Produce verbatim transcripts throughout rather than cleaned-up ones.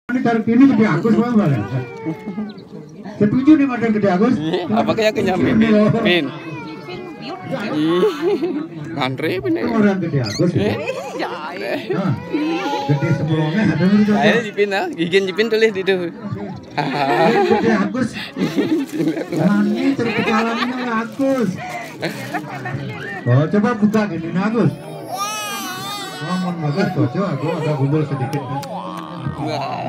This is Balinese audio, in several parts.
Ini tarik ini Gede Agus, Bang, balik. Setuju nih, Madam Gede Agus? Iya, apa kayak kenyam ini? Pin. Ih, ngantri bener. Orang Gede Agus, ya? Nah, Gede sebelumnya ada nih, coba. Ayo, Jipin, ah. Gigin Jipin tulis di itu. Gede Agus. Nah, ini terus kepalanya Agus. Oh, coba buka gini, nah, Agus. Oh, mohon maaf, Agus, aku agak gundul sedikit. Nah.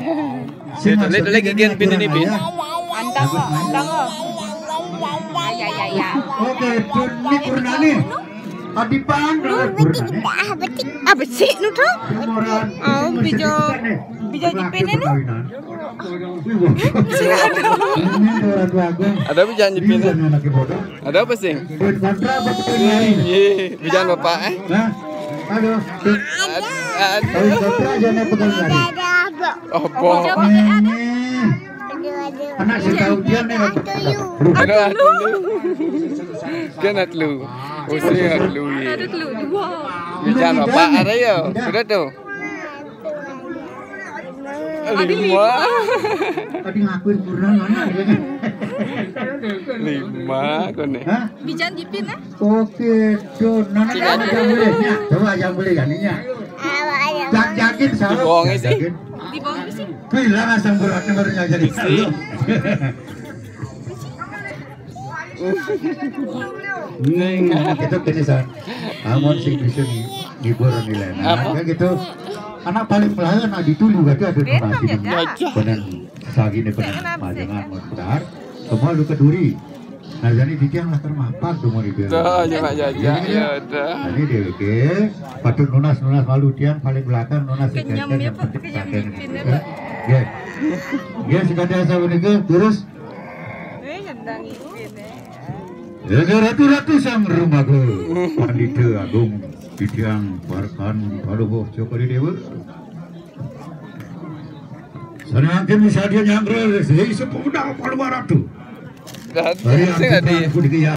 Sing tulis, tulis gigin Pin ini, Pin. Antang kok, antang kok. Ya, ya, ya. Oke, Pin ini Purnani. Adipan, Purnani. Apa sih, nu tuh? Oh, bijak. Bijak Jipin ini. Ini orang tua Agung. Ada bijak Jipin. Bisa nih anaknya bodoh. Ada apa sih? Duit kontra apa pegang nyari? Iya, bijak bapak, eh? Nah, aduh. Ad-, ad-, Duit kontra aja nih pegang nyari. Oh, boh. Ini. Anak si tahu dia nih. Aduh, aduh. Kan aduh. Usia aduh, iya. Aduh, dua. Bijak bapak, ada ya? Sudah tuh. Lima. Tadi ngakuin kurang mana ya? Lima, kone. Hah? Bijak Jipin, ah? Oke, tuh, nana Cik, jangan boleh. Ya, coba jangan boleh ya, Ninya. Jak-jakin, salah. Dibohongi sih. Jak-jakin. Dibohongi sih. Bilang asam beratnya baru nyari. Isi. Neng, anak itu kene, San. Amun sing bisa ngibur nilai. Nah, apa? Kayak gitu. Anak paling melahir, nah, ditulu, kata ada. Bener, nasi ya, ini. Kak? Bener. Sagi ini bener. Jangan apa sih? Majangan, mudah. Semua lu keduri. Nah, jadi di tiang lah termapak tuh mau dibilang. Tuh, ya, Mak Jaja, iya, ya udah. Jadi dia, oke. Patut nunas, nunas malu tiang paling belakang, nunas. Kenyam sekian, ya, yang Pak. Penting kenyam pakai ini, ini, Pak. Ya. Ya, sekadar saya menegur, terus. Eh, gendang ini. Raja ratu-ratu sang rumaga, Pandita Agung Titiang Parkan Palubuh Cokor Dewa. Sanangkin misalnya nyangkra, sing sepeda Palubuh Ratu. Dan hari sing angkutan adi. Kudu